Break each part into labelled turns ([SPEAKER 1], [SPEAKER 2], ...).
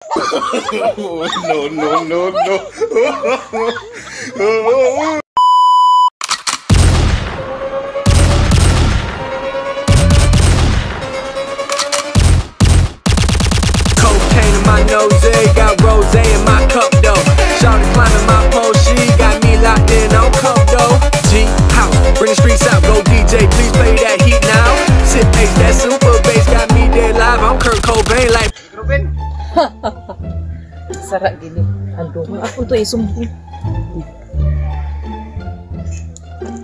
[SPEAKER 1] Oh, no, no, no, no.
[SPEAKER 2] Cocaine in my nose, got rose in my cup though. Shawty climbing my pole, she got me locked in on coke though. G house, bring the streets out, go DJ, please play that heat now. Sip ace, that super bass got me dead live. I'm Kurt Cobain like.
[SPEAKER 3] Sara gini. Ando. Ako to isumbong.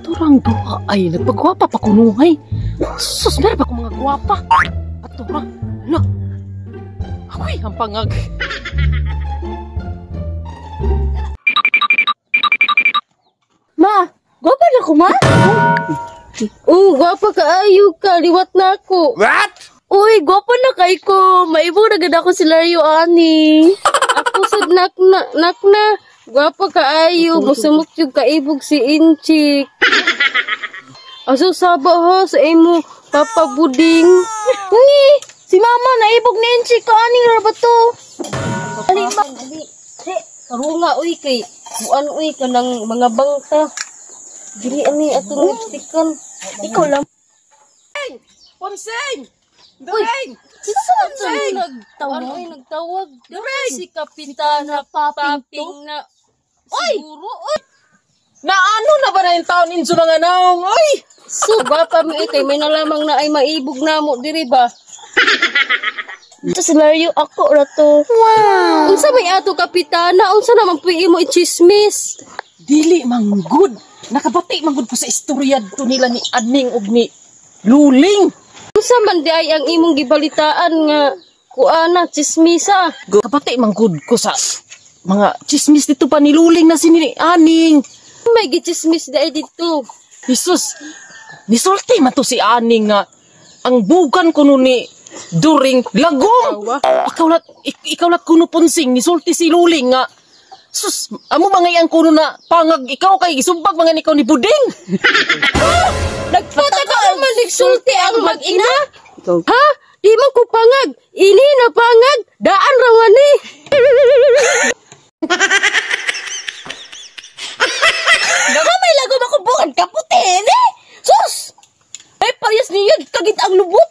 [SPEAKER 3] Turang duha ay nagpagwapa pa kunuhay. Sus, meron pa akong mga gwapa. Ato ra. Hala. Ako'y ang pangag.
[SPEAKER 4] Ma, gwapa na ko, ma? Oh, gwapa kaayo ka. Liwat na ako.
[SPEAKER 1] What?
[SPEAKER 4] Uy, gwapa na kay ko. Maibo na gid ako si Lario ani. Ako sad nak na, nak na. Gwapa kaayo. Musamok yung kaibog si Inchik. Aso saba ha sa imo Papa Buding. Ni, si Mama naibog ni Inchik ka ani ra ba to? Ali ma, ali. Karunga uy kay buan uy kanang mga bangka. Dili ani atong lipstickan. Ikaw lang.
[SPEAKER 3] Ponseng!
[SPEAKER 4] Uy,
[SPEAKER 3] Doreng!
[SPEAKER 4] sino nagtawag? Ano ay nagtawag?
[SPEAKER 3] Doreng!
[SPEAKER 4] Si Kapitana Paping na. Oy! Siguro, oy!
[SPEAKER 3] Na ano na ba na yung taon inso mga naong? Oy!
[SPEAKER 4] So, bapa mi kay may nalamang na ay maibog na mo diri ba? Ito si Mario ako ra to. Wow! Unsa may ato Kapitana? Unsa naman puy imo i-chismis?
[SPEAKER 3] Dili manggod. Nakabati manggod ko sa istorya to nila ni Aning og ni Luling.
[SPEAKER 4] Unsa man di ay ang imong gibalitaan nga kuana chismisa?
[SPEAKER 3] Kabati manggod ko sa mga chismis dito pa ni Luling na si ni Aning.
[SPEAKER 4] May gichismis di ay dito.
[SPEAKER 3] Jesus, nisulti man to si Aning nga ang bugan kuno ni During lagom. Ikaw lat kuno Ponsing nisulti si Luling nga sus, amo mga iyang kuno na pangag ikaw kay gisumbag mga nikaw ni Buding.
[SPEAKER 4] Nagpataka man nagsulti ang mag-ina? Ha? Di man ko pangag. Ini na pangag. Daan rawan ni. Kamay lagom ako bukan kaputi ni. Sus! Ay parehas niya kagit ang lubot.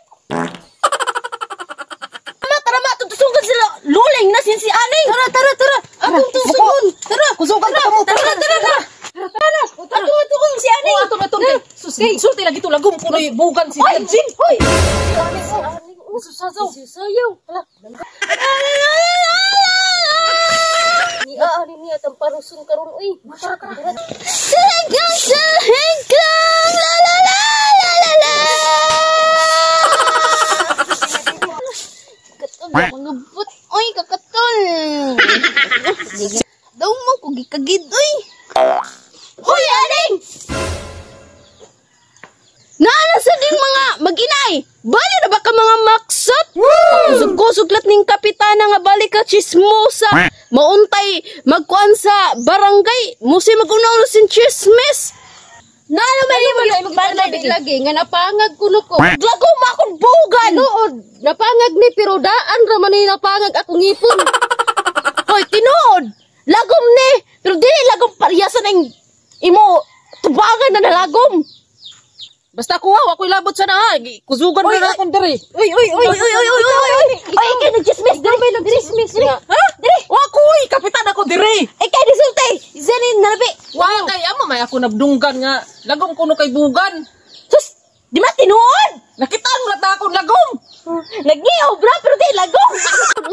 [SPEAKER 4] Tama, tara ma, tutusungan sila. Luling na sin si Aning. Tara, tara, tara. Akong tusungon. Tara,
[SPEAKER 3] Kusugan ka mo.
[SPEAKER 4] Tara, tara, tara. Tara, atong atong si Aning.
[SPEAKER 3] Oh, ato ato. Sus, sulti lagi to lagom kuno bugan si
[SPEAKER 4] Hoy!
[SPEAKER 3] Jin.
[SPEAKER 4] Hoy! Sayaw. Sayaw. Ni aari niya tang parusun karon uy. Tara tara. Sehengkang sehengkang la la la la la la. Katol mga but oy kakatol. Daw mo ko gikagid uy. Hoy Aning! Naana sa ding mga mag-inay! Bali na ba ka mga maksot? Kusog-kusog ning kapitana nga bali ka chismosa. Mauntay magkuan sa barangay. Musi mag-uno sin chismis. Naano may imo lagi lagi nga napangag kuno ko. Lago ma akong bugan. Tinuod, napangag ni pero daan ra man ni napangag akong ngipon. Hoy, tinuod. Lagom ni, pero dili lagom paryasan ang imo tubangan na nalagom.
[SPEAKER 3] Basta kuha, ako'y labot sa na. Kusugan na na akong diri.
[SPEAKER 4] Uy, uy, uy, uy, uy, uy, uy, uy, uy, kay nagchismis, diri may nagchismis nga.
[SPEAKER 3] Ha?
[SPEAKER 4] Diri.
[SPEAKER 3] Wa ko uy, kapitan ako diri.
[SPEAKER 4] Ay, kay nisulti. Zeni nalabi.
[SPEAKER 3] Wa kay amo may ako nabdunggan nga lagom kuno kay bugan.
[SPEAKER 4] Sus, di ba tinuod?
[SPEAKER 3] Nakitaan mo na ta akong lagom.
[SPEAKER 4] Nagniyaw bra pero di lagom.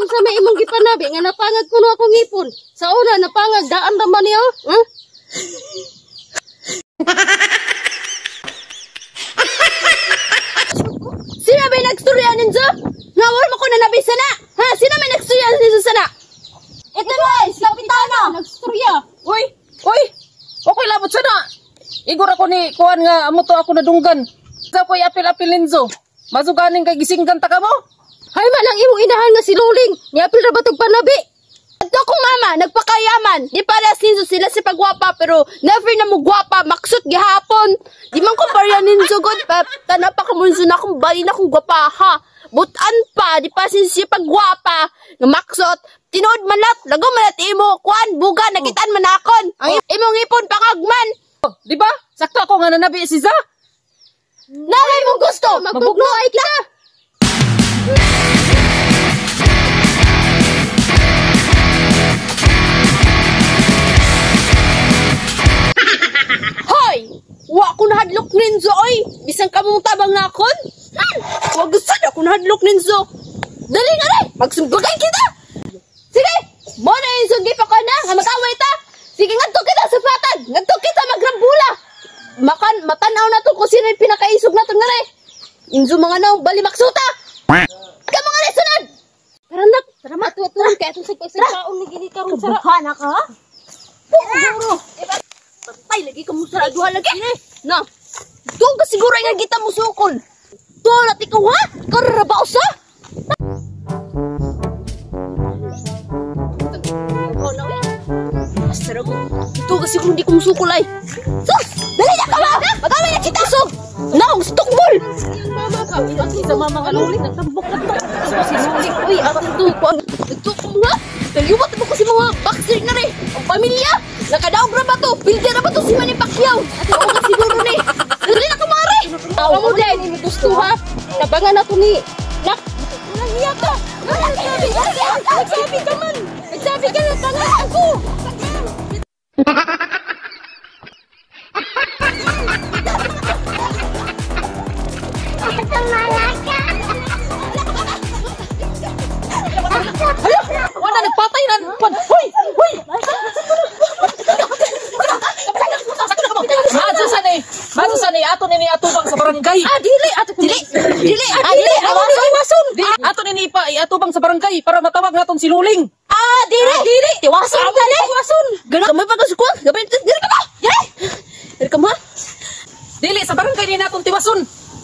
[SPEAKER 4] Unsa may imong gipanabi nga napangag kuno akong ngipon. Sa una napangag daan ra man niyo. Huh? Sino may nagstorya ninyo? Nga wala mo ko nanabi sana. Ha? Sino may nagstorya ninyo sana? Ito guys, kapitana. Nagstorya.
[SPEAKER 3] Uy, uy. Okay labot sana. Igor ako ni kuan nga amo to ako nadunggan. Sa ko'y apil-apil ninzo. Masuganing kay gisinggan ta ka mo.
[SPEAKER 4] Hay man ang imong inahan nga si Luling. Niapil ra ba tog panabi? Adto kong mama, nagpakayaman. Di para ninyo sila si pagwapa pero never na mo gwapa, maksot gihapon. Di man ko parya ninyo god pa tanapa ka mo na akong bali na akong gwapaha. Butan pa, di pa sinyo si pagwapa nga maksot. Tinuod man lat, lagom man lat imo kuan buga nakitaan man akon. Ang imong ipon pangagman.
[SPEAKER 3] Oh, di ba? Sakto ako nga nanabi si Za.
[SPEAKER 4] Naway mo gusto, magbugno ay kita. Hoy! Wa ko nahadlok ninzo oy. Bisan kamong tabang nakon. Wa gusto na ko nahadlok ninzo. Dali nga rin, magsumbagay kita. Sige, mo na yung sunggi pa ko na, nga mag-away ta. Sige, ngadto kita sa patag, ngadto kita magrambula. Makan, matanaw na to kung sino yung pinakaisog na to nga rin. Inzo mga naong bali maksuta. Ka mga rin, sunod!
[SPEAKER 5] Tara nak, tara matuturan kay atong sagpagsaon ni gini karon sara.
[SPEAKER 4] Kabuhana ka? Siguro. Patay lagi ka mo sa duha lagi. Na. Doon ka siguro nga kita mo sukol. Doon at ikaw ha? Karabao sa? Ito kasi kung hindi ko musukol ay. Sus! Dali na ka ba? Mag-away na kita! Sug! Naong stukbol!
[SPEAKER 3] Sa mama nga luling nagtambok na to. Si Luling,
[SPEAKER 4] Uy, atong tupo. Nagtuko mo ha? Naliwat mo kasi mga boxer na rin. Ang pamilya! Nakadaog na ba to? Pilda na ba to si Manny Pacquiao? Ako ka siguro ni. Dali na kumare! Ako mo din!
[SPEAKER 5] Gusto ha? Tabangan na to ni. Nak,
[SPEAKER 4] Walang hiya ka! Walang hiya ka!
[SPEAKER 5] nagsabi ka man. Nagsabi ka na tanga ako.
[SPEAKER 3] Hala, wala nagpatay na. Hoy, hoy. Maadto sa ni, maadto sa ni ato ni atubang sa barangay.
[SPEAKER 4] Ah, dili! Ato dili! Dili! Ah, dili!
[SPEAKER 3] Dili, tiwason. Ato ni ipa atubang sa barangay para matawag naton si Luling.
[SPEAKER 4] Ah, dili! Dili! Tiwason dali! Tiwason! Gana kamay pa kasukuan! Gabay dili ka ba? Dili! Dili ka ma?
[SPEAKER 3] Dili sa barangay ni naton tiwason.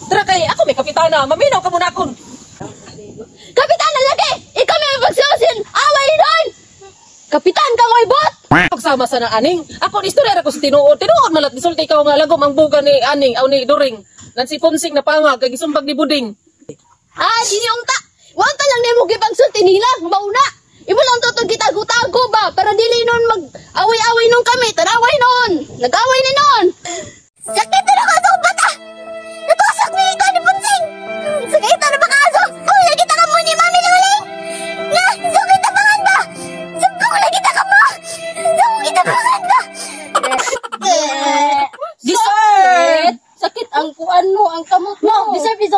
[SPEAKER 3] Tara kay ako may kapitana, maminaw ka muna akon.
[SPEAKER 4] Kapitan na lagi! Ikaw may pagsusin! Away doon! Kapitan ka ngoy bot!
[SPEAKER 3] Pagsama sa na aning, ako ni istorya ra ko sa tinuod. Tinuod malat gisulti ikaw nga lagom ang buga ni aning aw ni During. Nan si Ponsing na pangag kay gisumbag ni Buding.
[SPEAKER 4] Ah, dili unta! Wag ka lang nimo gipagsulti nila, mauna! Imo lang to gitago-tago ba para dili nun mag away-away nun kami, taraway nun! Nag-away ni nun! Sakit na ako sa bata! Natusok ni ikaw ni Punsing! Sakit na ba kaso? Kung lagi ta ka mo ni Mami Luling! Nga! Sakit na pangan ba? Sumbong lagi ta ka mo! Sumbong kita pangan ba?
[SPEAKER 3] Deserve!
[SPEAKER 5] Sakit ang kuan mo, ang kamot mo.
[SPEAKER 4] No, deserve is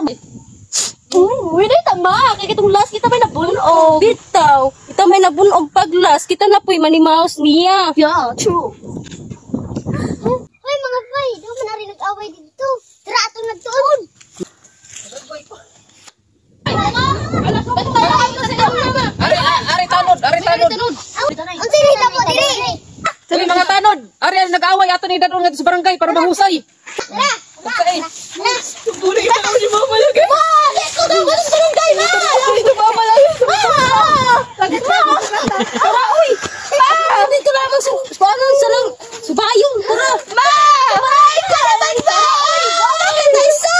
[SPEAKER 4] Uy, na tama. Kaya itong last kita may nabunog.
[SPEAKER 5] Bitaw, kita may nabunog paglas, kita na po'y manimaos niya.
[SPEAKER 4] Yeah, true.
[SPEAKER 6] Hoy mga bay, di man na rin nag-away dito. Tara atong nagtuon.
[SPEAKER 3] Ari ari tanod, ari tanod.
[SPEAKER 6] Unsa rin mo diri?
[SPEAKER 3] Sabi mga tanod, ari ang nag-away ato ni dadon ngadto sa barangay para mahusay.
[SPEAKER 6] Tara.
[SPEAKER 3] Ay,
[SPEAKER 6] Tara.
[SPEAKER 3] buli ka ni mama lagi.
[SPEAKER 4] Ma! Ko daw ko sa barangay, ma!
[SPEAKER 3] Dito mama lagi.
[SPEAKER 4] Ma! Ma! Tara, uy! Ma!
[SPEAKER 5] Dito lamang sa paano sa lang subayon, tara.
[SPEAKER 4] Ma! Ma! Ikaw naman ba? Bakit tayo sa?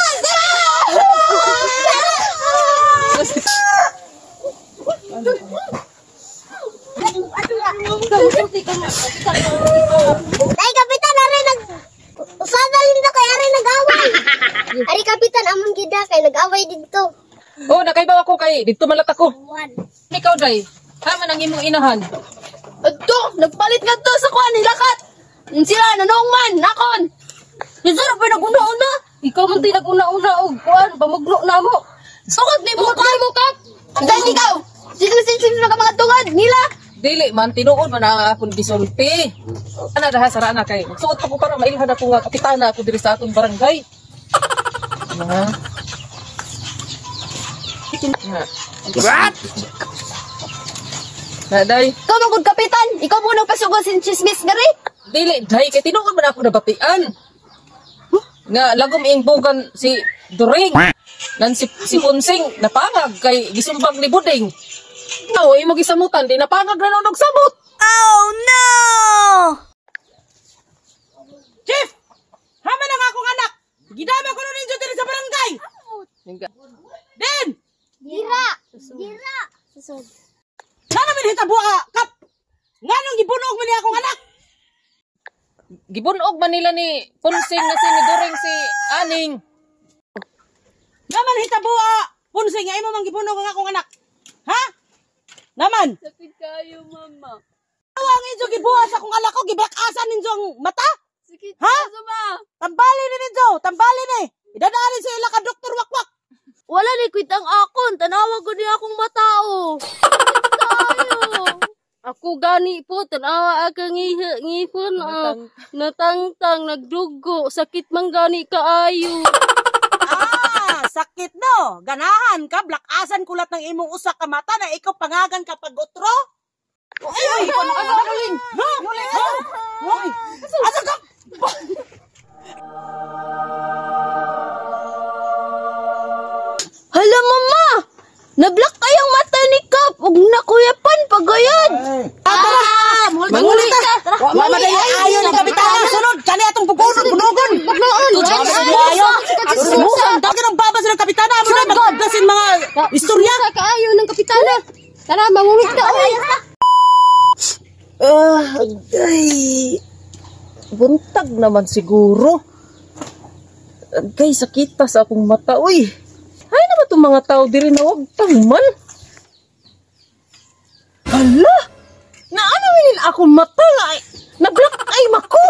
[SPEAKER 6] Dai kapitan ari nag Usada lindo kay ari nag-away. Ari kapitan amon gida kay nag-away didto.
[SPEAKER 3] Oh, nakaibaw ako kay didto man lat ako.
[SPEAKER 6] One.
[SPEAKER 3] Ikaw day. Ha man ang imong inahan.
[SPEAKER 4] Adto, nagpalit nga to sa kuan nilakat. Sila nanong man, nakon.
[SPEAKER 5] Minsan pa naguna-una. Ikaw man tay naguna-una og kuan, pamugno na mo.
[SPEAKER 4] Sukot ni
[SPEAKER 5] Bukod
[SPEAKER 4] bukan.
[SPEAKER 5] mo kap.
[SPEAKER 4] Dahil ikaw. Sino ka mga tungad nila?
[SPEAKER 3] Dili man tinuod man ang akong gisulti. Ana daha sara na kay. Suot pa ko para mailhan ako nga kapitana ako diri sa atong barangay. Mga What? Na day.
[SPEAKER 4] Ikaw man gud kapitan, ikaw mo nagpasugod sin chismis gari.
[SPEAKER 3] Dili day kay tinuod man ako nabatian. Nga lagom ing bugan si During. Nan si Ponsing napangag kay gisumbag ni Buding. No, imo gisamutan di napangag na nonog samot.
[SPEAKER 7] Oh no!
[SPEAKER 3] Chief! Hama na nga akong anak! Gidama ko na ninyo diri sa barangay!
[SPEAKER 6] Dira. Dira. Susod.
[SPEAKER 7] Ngano man hitabo Kap? Nganong gibunog man niya akong anak?
[SPEAKER 3] Gibunog man nila ni Ponsing na si ni During si Aning.
[SPEAKER 7] Naman hitabo Ponsing nga imo man gibunog ang akong anak. Ha? Naman.
[SPEAKER 5] Sakit kayo, mama.
[SPEAKER 7] Awa ang inyo gibuhat sa akong anak ko, gibakasan ninyo ang mata?
[SPEAKER 5] Sakit
[SPEAKER 7] Ha?
[SPEAKER 5] kayo, ma.
[SPEAKER 7] Tambali ni ninyo, tambali ni. Idadaan sa ila ka Doktor Wakwak.
[SPEAKER 4] Wala ni kwit ang akon, tanawa gud ni akong matao. Tayo.
[SPEAKER 5] Ako gani po, tanawa akong ngipon, ah. Natangtang, nagdugo, sakit man gani kaayo.
[SPEAKER 7] Ah, sakit no. Ganahan ka, blakasan kulat ng imong usa ka mata na ikaw pangagan ka pag otro. Ay, ay, asa ka ling? Ha? Ha? Asa ka?
[SPEAKER 4] Hala mama! Nablock kayang mata ni Kap ug nakuyapan pagayad.
[SPEAKER 7] Tara! Mangulit ta! Wa man ay ayo ni kapitana sunod kani atong pugunon bunugon.
[SPEAKER 4] Bunugon.
[SPEAKER 7] Ayo. Chismosa. Tawagin ang baba sa kapitana amo na magbasin mga istorya.
[SPEAKER 5] Sa kaayo ng kapitana. Tara, mangulit ka, oy.
[SPEAKER 3] Ay. Buntag naman siguro. Agay, sakita sa akong mata, uy. Ay naman itong mga tao diri na wag man. Hala! Naano nila akong mata nga ay, na-black eye mako.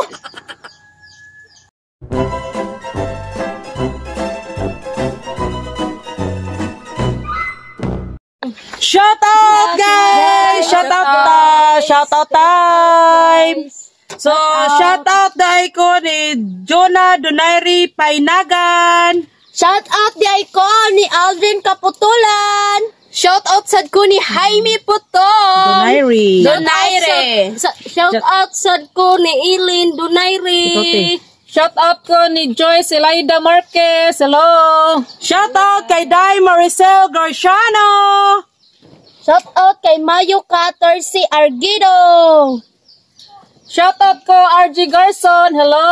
[SPEAKER 7] Shout out guys! Shout out ta! Shout out time! So, shout out dahil ko ni Jonah Donairi Painagan.
[SPEAKER 4] Shout out di ay ko ni Aldrin Kaputulan.
[SPEAKER 5] Shout out sad ko ni Jaime Putong.
[SPEAKER 7] Donairi.
[SPEAKER 5] Donaire. Shout out sad ko ni Ilin Donaire.
[SPEAKER 3] Shout out ko ni Joyce Elida Marquez. Hello!
[SPEAKER 7] Shout out kay Dai Maricel Garciano.
[SPEAKER 4] Shout out kay Mayo Cutter si Argido.
[SPEAKER 3] Shout out ko RG Garson. Hello!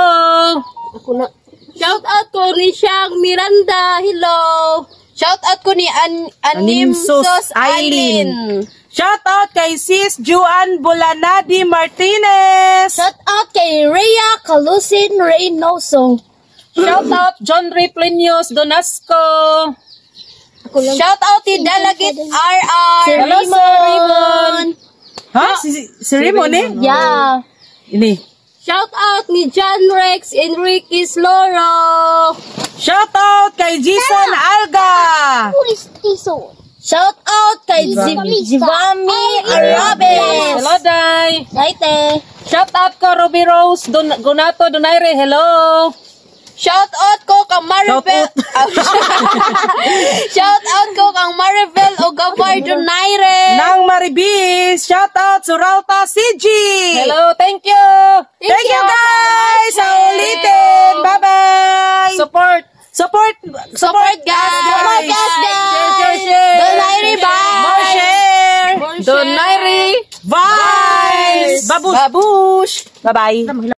[SPEAKER 5] Shout out ko ni Shang Miranda. Hello. Shout out ko ni
[SPEAKER 7] Animsos
[SPEAKER 5] Animsos
[SPEAKER 7] Aileen.
[SPEAKER 5] Aileen.
[SPEAKER 7] Shout out kay Sis Juan Bulanadi Martinez.
[SPEAKER 4] Shout out kay Rhea Calusin Reynoso.
[SPEAKER 3] Shout out John Ray Plinius Donasco.
[SPEAKER 5] Shout out ni Dalagit RR.
[SPEAKER 3] Hello, Sir Raymond.
[SPEAKER 7] Ha? Si Raymond eh?
[SPEAKER 4] Yeah.
[SPEAKER 7] Ini.
[SPEAKER 5] Shout out ni John Rex Enriquez Loro.
[SPEAKER 7] Shout out kay Jason Alga.
[SPEAKER 6] Pulistiso.
[SPEAKER 4] Shout out kay Zivami Arabes.
[SPEAKER 3] Hello, Day.
[SPEAKER 4] Saite.
[SPEAKER 3] Shout out ko Ruby Rose Gunato Donaire. Hello.
[SPEAKER 5] Shout out ko kang Maribel. Shout out ko kang Maribel Ogavar Donaire.
[SPEAKER 7] Nang Maribis. Shout out Suralta CG.
[SPEAKER 3] Hello, thank you.
[SPEAKER 7] Thank you guys. Sa ulitin. Bye-bye.
[SPEAKER 3] Support.
[SPEAKER 7] Support.
[SPEAKER 5] Support guys.
[SPEAKER 7] Support
[SPEAKER 4] us, guys.
[SPEAKER 3] Share, share, share.
[SPEAKER 4] Donaire, bye.
[SPEAKER 7] More share.
[SPEAKER 3] Donaire.
[SPEAKER 7] Vibes. Babush.
[SPEAKER 3] Babush.
[SPEAKER 7] Bye-bye.